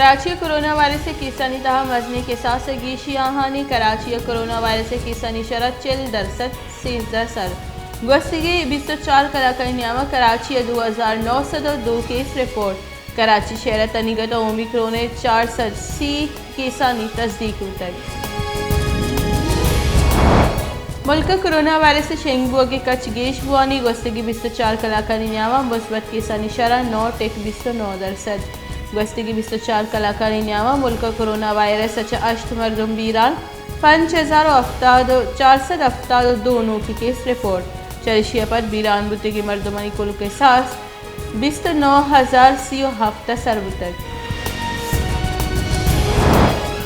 کراچی ءَ corona virus ءِ کیسانی تہا مزنیں کساس ءِ گیشی آہانی۔ کراچی ءَ کرونا وائرس ءِ کیسانی شرح چل درسد، سیزدہ سر۔ گوستگیں بیست ءُ چار کلاکانی نیام ءَ کراچی ءَ دو ہزار نو سد ءُ دو کیس رپورٹ۔ کراچی شہر ءَ تنیگت ءَ اومیکرون ءِ چار سد سی کیسانی تصدیق بوتگ۔ ملک ءَ کرونا وائرس ءِ شنگ بوگ ءِ کچ گیش بوانی۔ گوستگیں بیست ءُ چار کلاکانی نیام ءَ مثبت کیسانی شرح نو ٹک بیست ءُ نو درسد۔ گوستگیں بیست ءُ چار کلاکانی نیام ءَ ملک ءَ کرونا وائرس ءَ چہ ہشت مردم بیران، پنچ ہزار ءُ ہفتاد، چار سد ہفتاد ءُ دو نوکیں کیس رپورٹ۔ چریشی ءَ پد بیران بوتگیں مردمانی کل کساس بیست ءُ نو ہزار سی ءُ ہفت ءَ سر بوتگ۔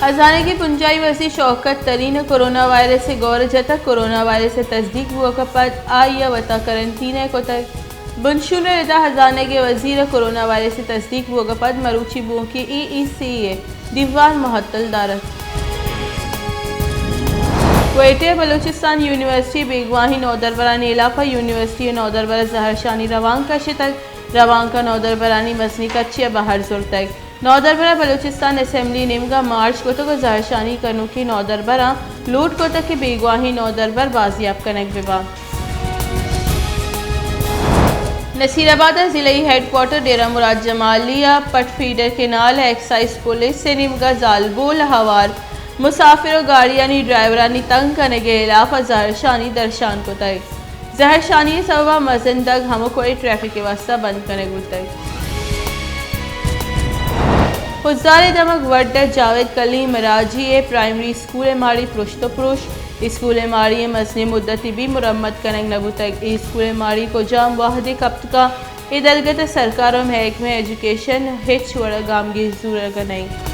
ہزانگی بنجاہی وزیر شوکت ترین ءَ کرونا وائرس ءِ گور جتگ۔ کرونا وائرس ءِ تصدیق بوگ ءَ پد آئی ءَ وتا کرنٹین ءَ کتگ۔ بنشون ءِ ردا ہزانگ ءِ وزیر ءَ کرونا وائرس ءِ تصدیق بوگ ءَ پد مروچی بوکیں ای ای سی ءِ دیوان مہتل دارت۔ کوئٹہ ءِ بلوچستان یونیورسٹی ءِ بیگواہیں نودربرانی ہلاپ ءَ یونیورسٹی ءِ نودربر ءَ زہرشانی روانک کشتگ۔ روانک ءَ نودربرانی مزنیں کچے ءَ بہر زرتگ۔ نودربراں بلوچستان اسمبلی ءِ نیمگ ءَ مارچ کتگ ءُ زہرشانی کنوکیں نودربراں لوٹ کتگ کہ بیگواہیں نودربر بازیاب کنگ بہ باں۔ نصیر آباد ءِ ضلعی ہیڈ کوارٹر ڈیرہ مراد جمالی ءَ پٹ فیڈر کینال ءَ ایکسائز پولیس ءِ نیمگ ءَ زالبول ءَ ہوار مسافر ءُ گاڑیانی ڈرائیورانی تنگ کنگ ءِ ہلاپ ءَ زہرشانی درشان کتگ۔ زہرشانی ءِ سبب ءَ مزن دگ ہمک وڑیں ٹریفک ءِ واستہ بند کنگ بوتگ۔ خضدار ءِ دمگ وڈ ءَ جاوید کلیم مراجی ءِ پرائمری اسکول ءِ ماڑی پرشت ءُ پروش۔ اسکول ءِ ماڑی ءَ مزنیں مدتے بیت مرمت کنگ نہ بوتگ۔ اے اسکول ءِ ماڑی کجام وہدے کپتگ اَنت، اے درگت ءَ سرکار ءُ محکمہ ایجوکیشن ءَ ہچ وڑ ءَ گامگیج زورگ ءَ نہ اِنت۔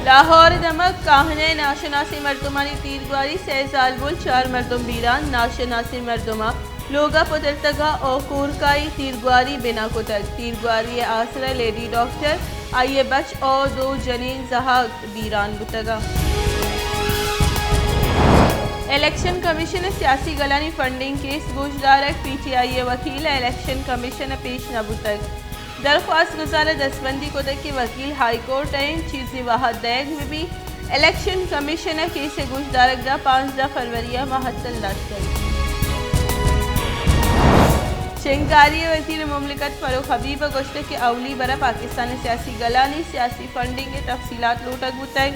لاہور ءِ دمگ کاہنہ ءِ ناشناسیں مردمانی تیرگواری، سئے زالبول، چار مردم بیران، ناشناسیں مردماں لوگ ءَ پترتگ ءُ کورکائی تیرگواری بنا کتگ۔ تیرگواری ءِ آسر ءَ لیڈی ڈاکٹر، آئی ءِ بچ ءُ دو جنین زہگ بیران بوتگ اَنت۔ الیکشن کمیشن ءِ سیاسی گلانی فنڈنگ کیس گوشدارگ، پی ٹی آئی ءِ وکیل ءَ الیکشن کمیشن ءَ پیش نہ بوتگ۔ درخواست گزار ءَ دستبندی کتگ کہ وکیل ہائی کورٹ ءَ اِنت، چیزے وہد دئیگ بہ بیت۔ الیکشن کمیشن ءَ کیس ءِ گوشدارگ داں پانزدہ فروری ءَ مہتل داشتگ۔ شنگکاری ءِ وزیر مملکت فروخ حبیب ءَ گوشتگ کہ اولی بر ءَ پاکستان ءِ سیاسی گلانی سیاسی فنڈنگ ءِ تفصیلات لوٹگ بوتگ۔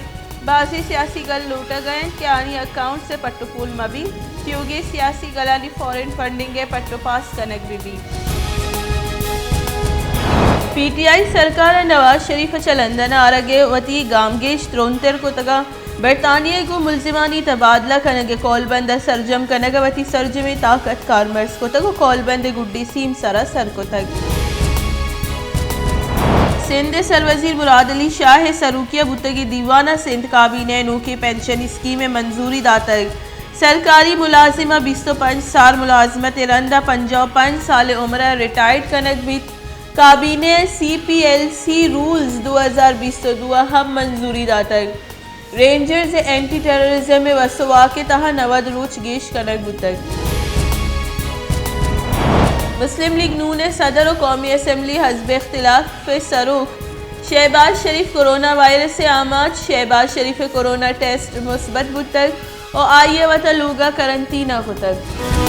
بازیں سیاسی گل لوٹگ ءَ اَنت کہ آنہی اکاؤنٹس ءِ پٹ ءُ پول مہ بیت، تیوگیں سیاسی گلانی فارن فنڈنگ ءِ پٹ ءُ پاس کنگ بہ بیت۔ پی ٹی آئی سرکار ءَ نواز شریف ءِ چہ لندن ءَ آرگ ءِ وتی گامگیج ترندتر کتگ اَنت۔ برطانیہ ءَ گوں ملزمانی تبادلہ کنگ ءِ کولبند ءَ سرجم کنگ ءَ وتی سرجمیں طاقت کارمرز کتگ ءُ کولبند ءِ گڈی سیم سر ءَ سر کتگ۔ سندھ ءِ سروزیر مراد علی شاہ ءِ سروکی ءَ بوتگیں دیوان ءَ سندھ کابینہ ءِ نوکیں پنشن اسکیم ءَ منظوری داتگ۔ سرکاری ملازم ءَ بیست ءُ پنچ سال ملازمت ءِ رند ءَ پنجاہ ءُ پنچ سال ءِ عمر ءَ ریٹائرڈ کنگ بیت۔ کابینہ ءَ سی پی ایل سی رولز دو ہزار بیست ءُ دو ءَ ہم منظوری داتگ۔ رینجرز ءِ اینٹی ٹیررزم ءِ وس ءُ واک ءِ تہا نود روچ گیش کنگ بوتگ۔ مسلم لیگ نون ءِ صدر ءُ قومی اسمبلی حزب اختلاف ءِ سروک شہباز شریف کرونا وائرس ءِ آماچ، شہباز شریف ءِ کرونا ٹیسٹ مثبت بوتگ ءُ آئی ءَ وتا لوگ ءَ کرنٹین ءَ کتگ۔